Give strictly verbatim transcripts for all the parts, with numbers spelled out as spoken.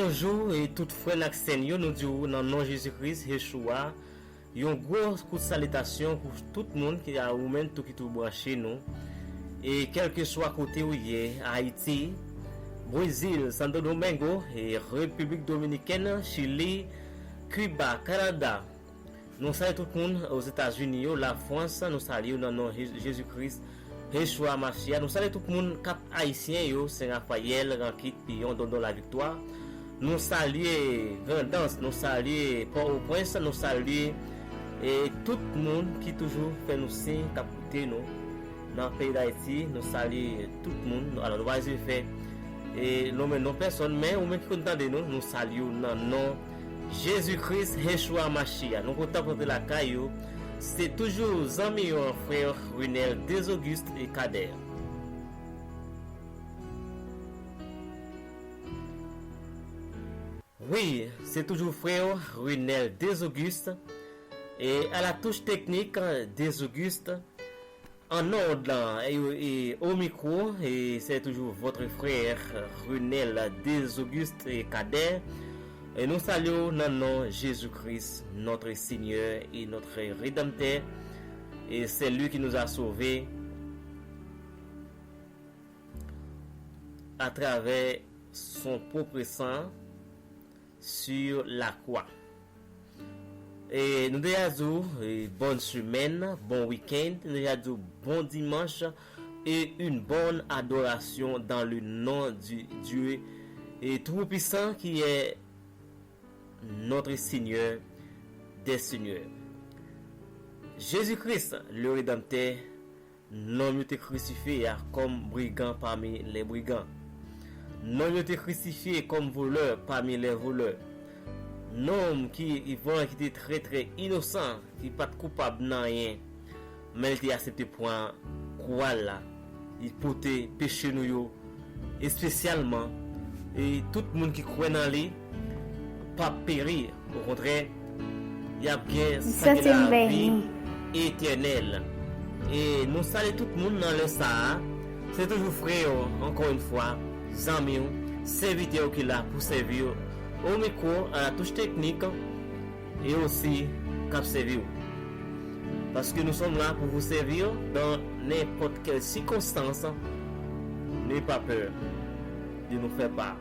Bonjou, e tout frè n ak sè n yo, nou di w nan non Jezi Kris, Yeshua, yon gwo kout salitasyon pou tout moun ki a ou menm tou ki tou branche nou. E kèlkeswa kote ou ye, Ayiti, Brezil, Santo Domingo, e Repiblik Dominikèn, Chili, Kiba, Kanada, nou salye tout moun Ozetazini yo, Lafrans, nou salye yo nan non Je- Jezi Kris, Yeshua Mashiach. Nou salye tout moun Kap Ayisyen yo, Sen Rafayèl, Rankit, Piyon, Dondon Laviktwa. Nou salye Grandans, nou salye Pòtoprens, nou salye e tout moun ki toujou fè nou siy, k ap koute nou nan peyi Dayiti. Nou salye tout moun. Alò, nou pa ezite fè e nonmen non pèsòn, men ou menm ki konn tande nou, nou salye w nan non Jezi Kris, Yeshua Mashiach. Nou kontan pou antre lakay ou. Se toujou zanmi yo an, frè Renel Desauguste e Kader. Wi, se toujou frè Renel Desauguste. E à la touche technique, Desauguste. En onde, e, e au micro, e c'est toujours votre frère Renel Desauguste et Cadet. E nou salye w nan non Jezi Kris, notre Seigneur et notre Rédempteur. Et c'est lui qui nous a sauvés à travers son propre sang sur la croix. E nou deja di w, e, bonne semaine, bon week-end, nou deja di w bon dimanch, et une bonne adoration dans le nom du Dieu et Tout-Puissant qui est notre Seigneur des Seigneurs. Jésus-Christ, le Rédempteur, nonm yo te krisifye a kòm brigan pami lè brigan. Nonm yo te krisifye kòm volè pami lè volè. Nonm ki, ki vrèman ki te trè, trè inosan, ki pa t koupab nan anyen, men li te aksepte pran kwa l la. Li pote peche nou yo espesyalman, e tout moun ki kwè nan li p ap peri. Okontrè, y ap gen sa ki lavi etènèl. E nou salye tout moun nan lè sa a. Se toujou frè yo, ankò yon fwa, zanmi w, sèvitè w ki la pou sèvi w, au micro, à la touche technique, e osi k ap sèvi w. Parce que nous sommes là pour vous servir dans n'importe quelle circonstance. N'ayez pas peur de nous faire part.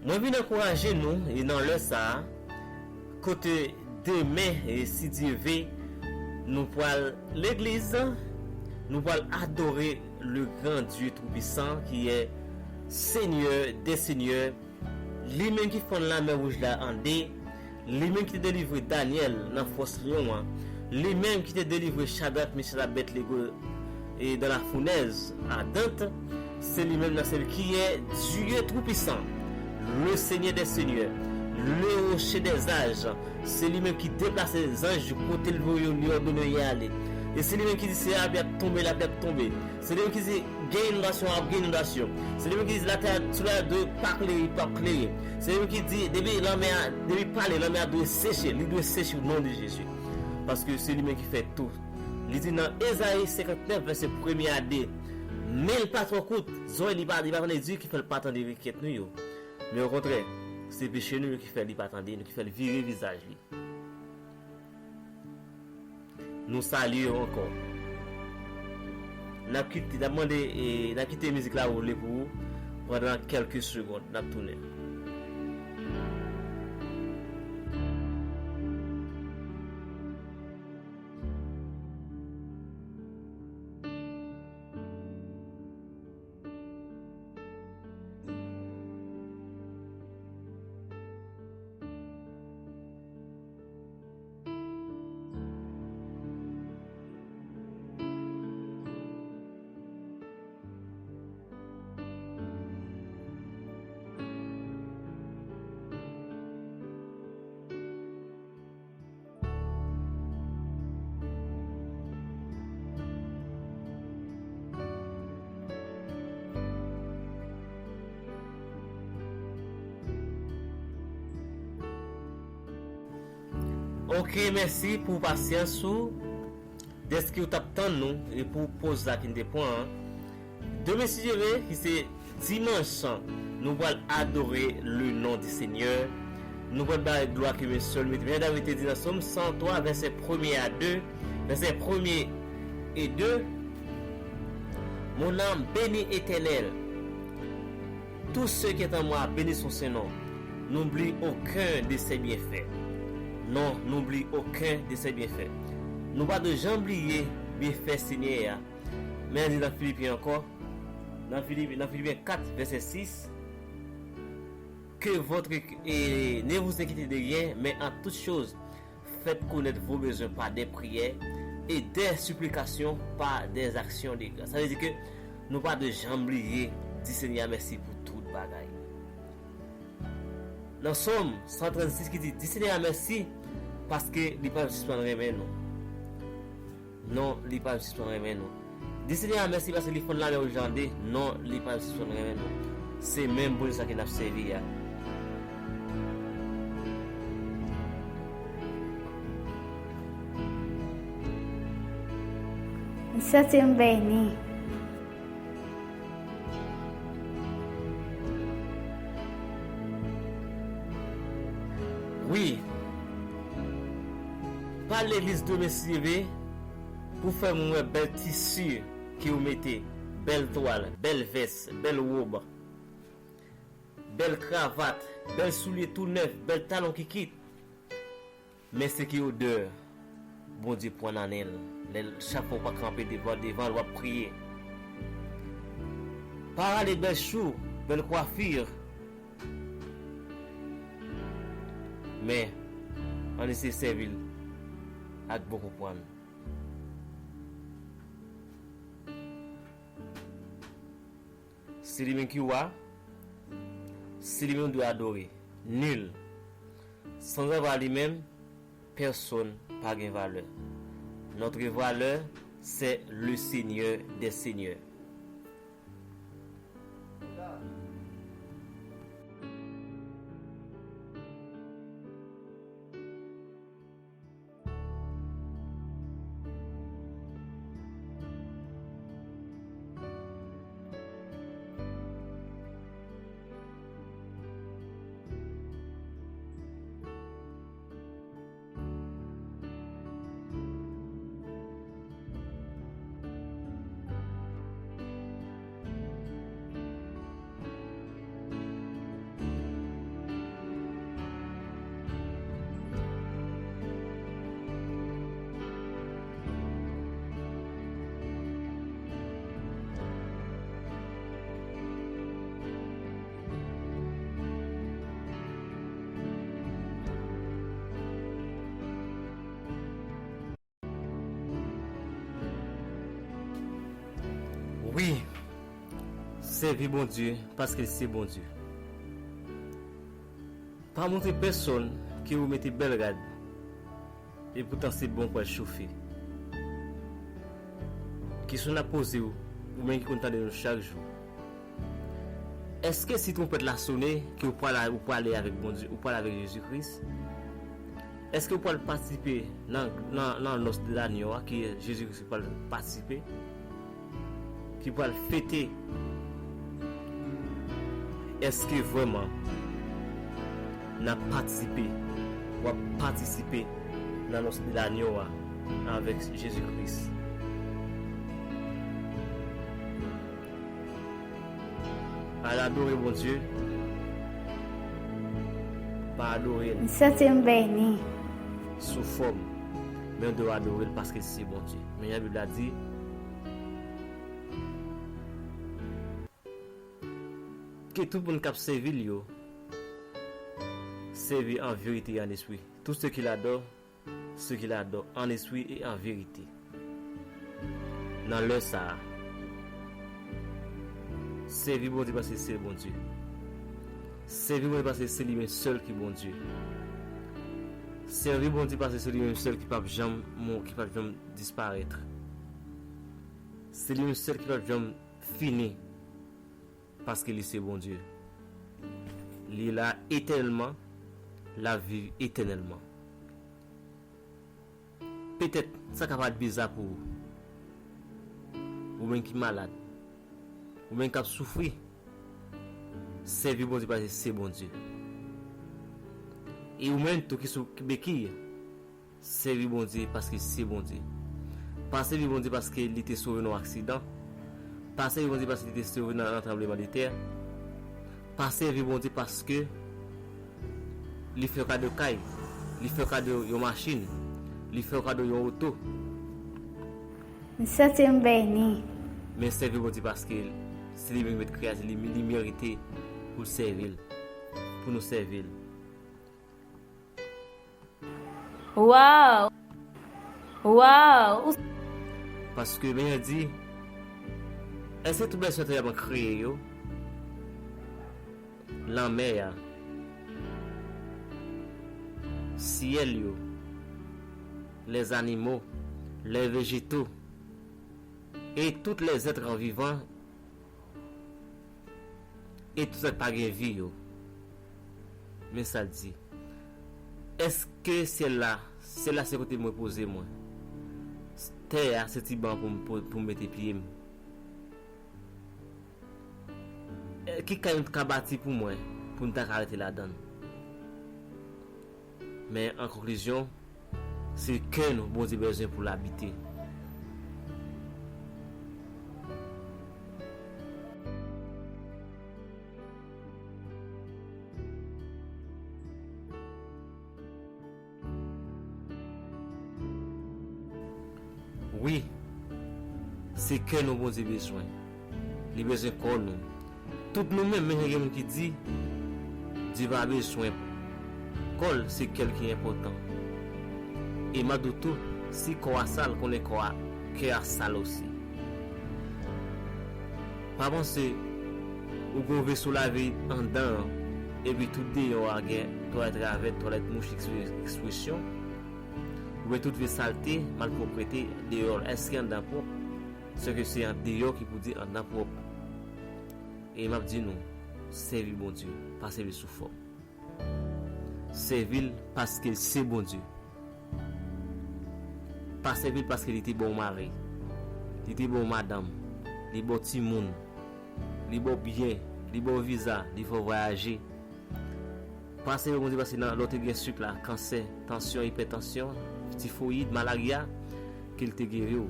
Mwen vin ankouraje nou e nan lè sa a, kote demen, e si Dye ve, nou pral legliz, nou pral adore le grand Dieu Tout-Puissant qui est Seigneur des Seigneurs, li menm ki fann lamè wouj la an de, li menm ki te delivre Danyèl nan fòs lyon an, li menm ki te delivre Chadrak, Mechak, Abèdnego e dans la fournaise ardente, se li menm nan sèl ki est Dieu Tout-Puissant, le Seigneur des Seigneurs, le Rocher des Âges, se li menm ki deplase zanj yo kote l voye yo, li òdone yo ale. E se li menm ki di si lapli ap tonbe, lapli ap tonbe. Se li menm ki di gen inondasyon, ap gen inondasyon. Se li menm ki di latè, solèy la dwe pa klere, li p ap klere. Se li menm ki di depi lanmè a, depi pale, lanmè a dwe seche, li dwe seche o non de Jezi. Paske se li menm ki fè tou. Li di nan Ezayi senkantnèf, vèsè premye a de, men l pa twò kout, zòrèy li pa, li pa tande di ki fè l pa tande rekèt nou yo. Men okontrè, se peche nou yo ki fè li pa tande nou, ki fè l vire vizaj li. Nou salye yo ankò. N ap kite, n ap mande, e, n ap kite mizik la woule pou ou pandan kèlke segonn. N ap tounen. Ok, mèsi pou pasyans ou, dèske w t ap tann nou, e pou poz la ki n te pran an. Demen, si Dye vle, ki se dimanch, nou pral adore le nom du Seigneur. Nou pral bay glwa ke men sèl merite. Men David te di nan Sòm san twa, vèsè premye a de, vèsè premye e de, Mon âme bénit l'Éternel. Tout ce qui est en moi, bénisse son saint nom. N'oublie aucun de ses bienfaits. Non, n'oublie aucun de ses bienfaits. Nou pa dwe janm bliye byenfè Senyè a. Men li di nan Filipyen ankò, nan Filipi, nan Filipyen kat, vèsè sis, que votre, et ne vous inquiétez de rien, mais en toute chose, faites connaître vos besoins par des prières et des supplications par des actions de grâce. Sa vle di ke nou pa dwe janm bliye di Senyè a mèsi pou tout bagay. Nan Sòm san trannsis ki di, di Senyè a mèsi paske li pa sispann renmen nou. Non, li pa sispann renmen nou. Di Senyè a mèsi paske li fann lanmè wouj la an de. Non, li pa sispann renmen nou. Se menm Bondye sa ke n ap sèvi a. M santi m beni. Wi. Pa legliz demen, si Dye vle, pou fè moun wè bèl tisi ke w mete, bèl twal, bèl vès, bèl wob, bèl kravat, bèl soulye tou nèf, bèl talon kikit. Men se ki odè Bondye pran nan nen l, lè l, chak fwa w pa kanpe devan, devan l, w ap priye. Pa rale bèl chou, bèl kwafi, men ann eseye sèvi l ak bon konprann. Se li menm ki wa, se li menm nou dwe adore. Nil. Sanzava li menm, pèsonn pa gen valè. Notre valeur, c'est le Seigneur des seigneurs. Wi, sèvi Bondye paske l se Bondye. Pa montre pèsonn ke ou mete bèl rad, epoutan se bon w pral chofe. Kesyon n ap poze w, ou menm ki konn tande nou chak jou, èske si twonpèt la sone, ke ou prale, ou prale avèk Bondye, ou prale avèk Jezi Kris? Èske ou pral patisipe nan, nan, nan nòs de lanyo a, ke Jezi Kris pral patisipe, ki pral fete? Èske vrèman n ap patisipe, w ap patisipe nan nòs de lanyo a avèk Jezi Kris? Al adore Bondye. Pa adore l. M santi m beni. Sou fòm. Men w dwe adore l paske se Bondye. Men jan Bib la di, ke tout moun k ap sèvi l yo sèvi an verite e an espri. Tout se ki ladò, se ki ladò, an espri e an verite. Nan lè sa a, sèvi Bondye paske se Bondye. Sèvi Bondye paske se li menm sèl ki Bondye. Sèvi Bondye paske se li menm sèl ki p ap janm mou, ki p ap janm disparèt. Se li menm sèl ki p ap janm fini. Paske li se Bondye. Li la etènèlman, l ap viv etènèlman. Petèt, sa ka parèt biza pou ou. Ou menm ki malad. Ou menm k ap soufri, sèvi Bondye paske se Bondye. E ou menm tou ki sou bekiy, sèvi Bondye paske se Bondye. Pa sèvi Bondye paske li te sove nan yon aksidan. Pa sèvi Bondye paske li te sove nan, nan tranblemanntè. Pa sèvi Bondye paske li fè w kado kay, li fè w kado yon machin, li fè w kado yon oto. M santi m beni. Men sèvi Bondye paske se li menm ki met kreyati, li, li merite pou l sèvi l, pou nou sèvi l. Waw! Waw! Paske Bondye di, èske tout bagay sou latè ap kreye yo? Lanmè a, syèl yo, les animaux, les végétaux, et tous les êtres vivants, et tout sa k pa gen vi yo. Men sa l di. Èske syèl la, syèl la se kote m repoze mwen? Tè a se ti ban pou m, pou, pou m mete pye m. Eh, ki kay nou ka bati pou mwen, pou m ta ka rete ladan l? Men, an konklizyon, se kè nou Bondye bezwen pou l abite. Wi, se kè nou Bondye bezwen. Li bezwen kò nou. Tout nou menm, men gen moun ki di, Dye pa bezwen kò l, se kè l ki enpòtan. E m ap di w tou, si kò a sal, konnen kò a, kè a sal osi. Pa panse ou gen yon veso lave anndan an, epi tout deyò a gen twalèt ravèt, twalèt mouch, ekspresyon, oubyen tout vye salte, malpwoprete deyò, èske anndan pwòp? Sèke se an deyò ki pou di anndan pwòp. E m ap di nou, sèvi Bondye, pa sèvi sou fòm. Sèvi l paske l se Bondye. Pa sèvi l paske li te ba w mari, li te ba w madanm, li ba w timoun, li ba w byen, li ba w viza, li fè w vwayaje. Pa sèvi Bondye paske nan lè w te gen sik la, kansè, tansyon, ipètansyon, tifoyid, malarya, ke l te geri w.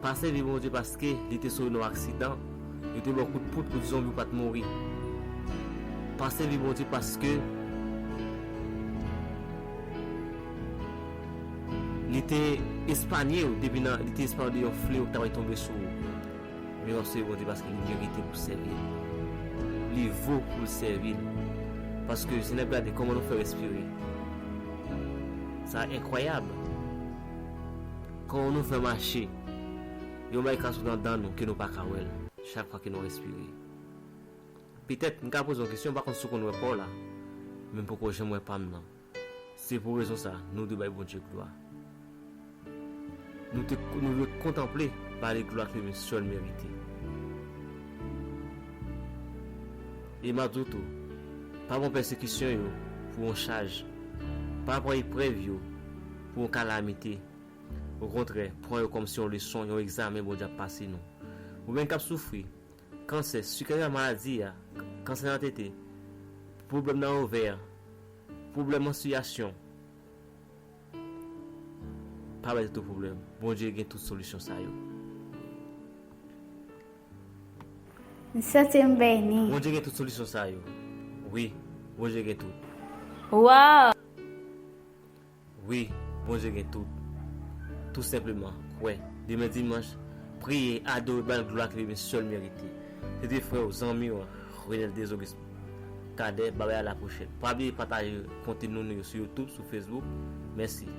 Pa sèvi Bondye paske li te sove nan yon aksidan, yo te ba w kout poud pou di zonbi w pa t mouri. Pa sèvi Bondye paske li te espanye w depi nan, li te espanye w de yon flewo ki ta pral tonbe sou ou. Men w ap sèvi Bondye paske li merite pou sèvi l. Li vo pou l sèvi l. Paske si n ap gade kòman nou fè respire, sa enkwayab. Kòman nou fè mache, yon bagay ka sot anndan nou ke nou pa ka wè l chak fwa ke nou respire. Petèt, m ka poze yon kesyon, m pa konn si w konn wè pa w la, men m poko janm wè pa m nan. Se pou rezon sa, nou dwe bay Bondye glwa. Nou te, nou dwe kontanple, ba li glwa ke li sèl merite. E m ap di w tou, pa pran pèsekisyon yo pou yon chaj, pa pran eprèv yo pou yon kalamite. Okontrè, pran yo kòm se yon leson, yon egzamen Bondye ap pase nou. Ou menm k ap soufri, kansè, sik a maladi a, kansè nan tete, pwoblèm nan ovè, pwoblèm mansiyasyon, pa bay tèt ou pwoblèm. Bondye gen tout solisyon sa yo. M santi m beni. Bondye gen tout solisyon sa yo. Wi, Bondye gen tout. Waw! Wi, Bondye gen tout. Tou senpleman, kwè. Demen dimanch, priye, adore, ba l glwa ke li sèl merite. Se te frè w, zanmi w, Renel Desogues Cadet, babay a la pwochèn. Pa bliye pataje kontni nou yo sou YouTube, sou Facebook. Mèsi.